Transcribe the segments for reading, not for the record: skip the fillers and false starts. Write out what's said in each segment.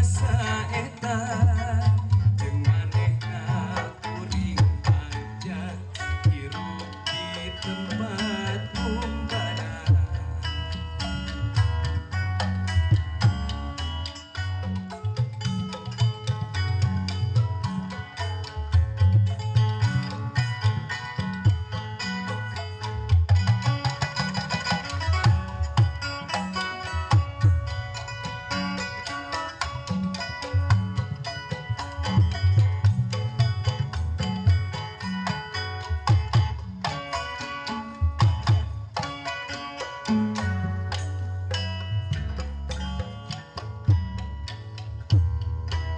basa eta jeung manehna kuring aja hirup di tempat ngumbara.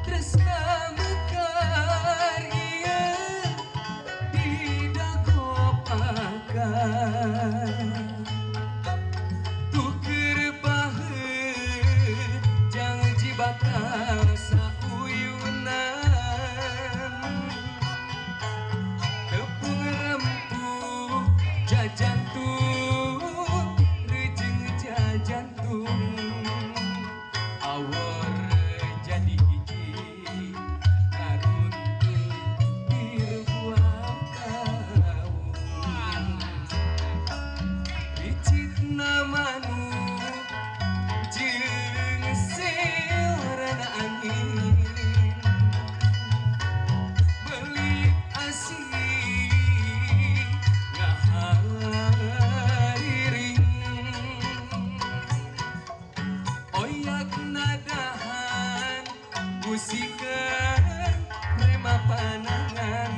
Tresna mekar ieu didagopakan tuker baheut janji bakal sauyunan tepung rempuh jajantung rejeung jajantung awor jadi hiji karuntuh dirbuah kaung picitna manuk jeung seorana angin belit asih ngahariring oyak nadahan musikan rema panangan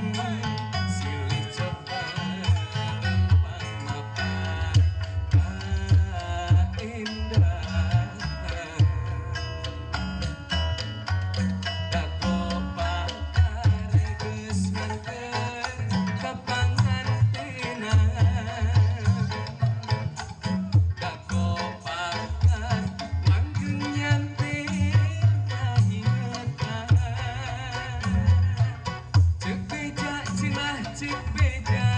silih coba lempang mapan kaendahan dago pakar geus nganter ka pangantenan dago pakar langgeng nyantir kaingetan ceuk beja cenah ceuk beja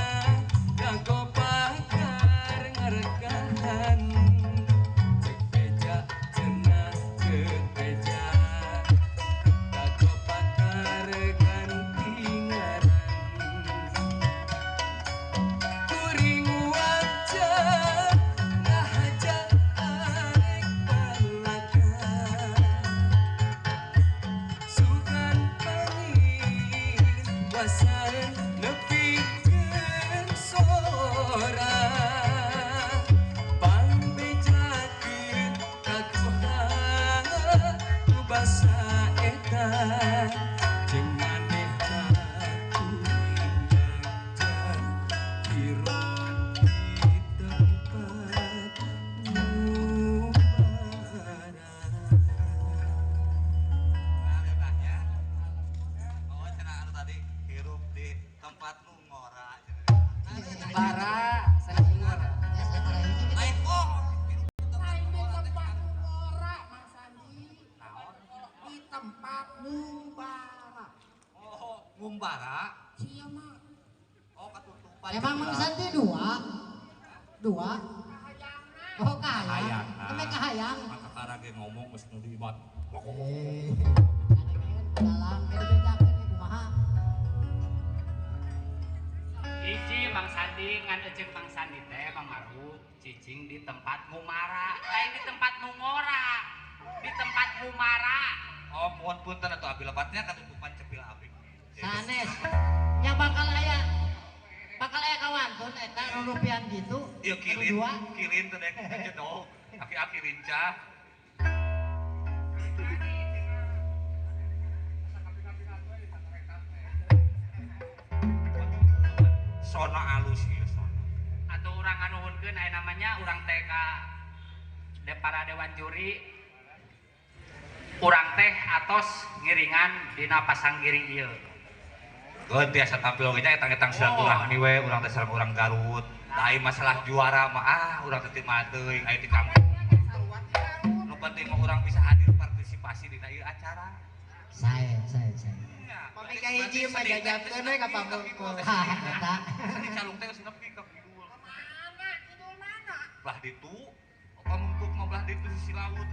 dago pakar ngarekan ceuk beja cenah ceuk beja dago pakar ganti ngaran kuring wajah ngahaja arek balakan sugan pangin wasareun nepikeun sora pangbejakeun ka Tuhan ku basa eta jeung manehna kuring bagja hirup di tempat ngumbara. Nah, bebasnya. Oh, cenah anu tadi hirup di tempat nu ngora. Bara, sanes ngora. Lain oh. Lain di tempat ngora, Mang Sandi. Di tempat ngumbara. Oh, ngumbara. Sia mah Oh, katutupan. Emang Mang Santi dua? Dua? Oh, kahayang. Kahayangna. Keme kahayang. Maka karage ngomong geus nu liwat. Eh, kadengeun dalang beda bedakeun kumaha. Hiji Mang Sandi ngan eceuk Mang Sandi teh Mang Maruf cicing di tempat ngumara, lain di tempat nu ngora. Di tempat ngumara. Oh, mohon punten atuh abi lepatnya katutupan cepil abi. Sanes. Nya bakal aya kawantun eta rurupian gitu. Ieu kilin, Dua. kilin teh dek jedog. Aki-aki lincah. Sona alus ieu sona. Atau urang nganuhunkeun aya namanya urang teh ka para dewan juri urang teh atos ngiringan dina pasanggiri ieu. Geus biasa tampil oge nya etang-etang silaturahmi we urang teh sareng urang Garut. Da ai masalah juara mah ah urang teh teu mah teuing aya di kampung. Nu penting mah urang bisa hadir partisipasi dina ieu acara. Sae. Pami ka hiji mah jajabkeun we ka pamungkul. Ha, eta. Seni calung teh geus nepi ka kidul. mana? Kidul mana? Belah ditu, pamungkuk mah belah ditu sisi laut.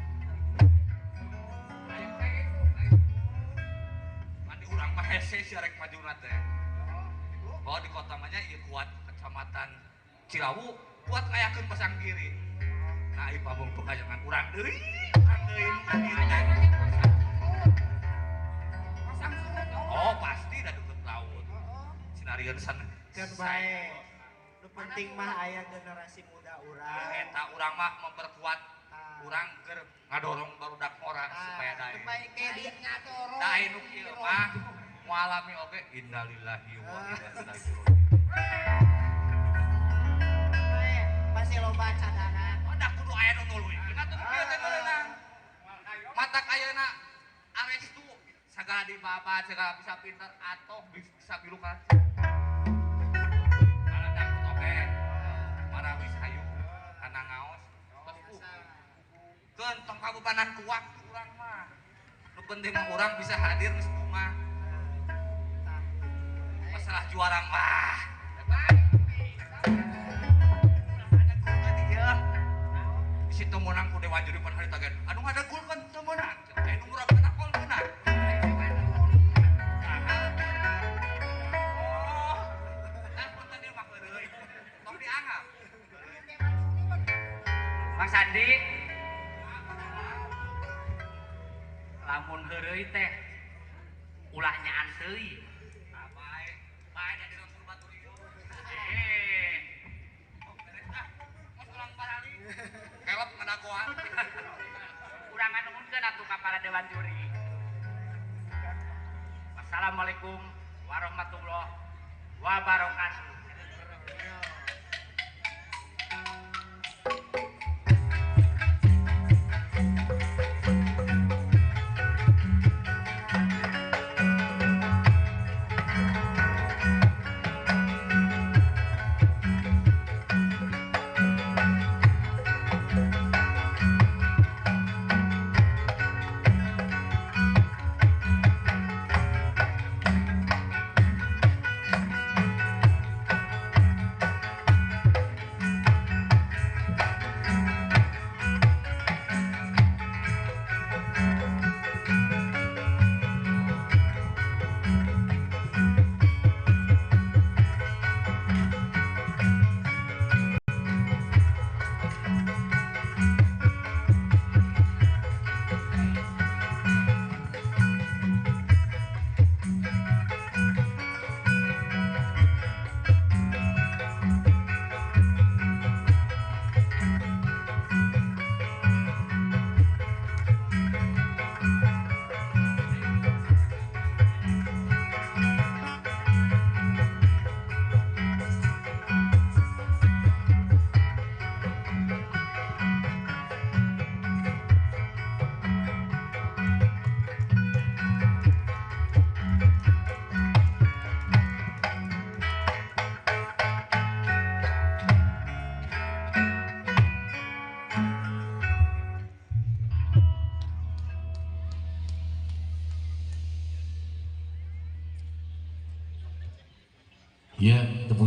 Hese si arek majuna teh. Bahwa di kota mah nya ieu kuat kecamatan Cilawu kuat ngayakeun pasang kiri. Nah, ieu pamung pekajangan urang deui, urang deui nu ka dieu teh. Pasang surut. Oh, pasti dah deket laut. Sinarieun san Keun bae. Nu penting mah aya generasi muda urang. Eta urang mah memperkuat urang keur ngadorong barudak ngora supaya dae. Bae ke di Ngadorong. Dae nu kieu mah mualami oge innalillahi wa inna ilaihi raji'un. Bae pasti loba cadangan. Oh, da kudu aya nu nuluykeun atuh nu kieu teh meunang. Matak ayeuna Arestu sagala dibabat, segala bisa pinter atau bisa biru kaca. Kana dangdut oge marawis hayu kana ngaos tos keun tong kabebanan ku waktu urang mah. Nu penting mah urang bisa hadir geus mah. Masalah juara mah. Ada gol kan ieu. Di situ menang ku Dewan Juri pan hari tagen. Anu ada gol kan teu meunang. Aya nu murah kana gol meunang. Oh. Nah, pun tadi mah heureuy. Tong dianggap. Mang Sandi lamun heureuy teh ulah nyaan teuing. Bae, bae da dirontur batur ieu. Eh, Oh, beres ah. Mos urang barali. Kelep ngadagoan. Urang nganuhunkeun atuh ka para dewan juri. Wassalamualaikum warahmatullahi wabarakatuh. Ya, tepuk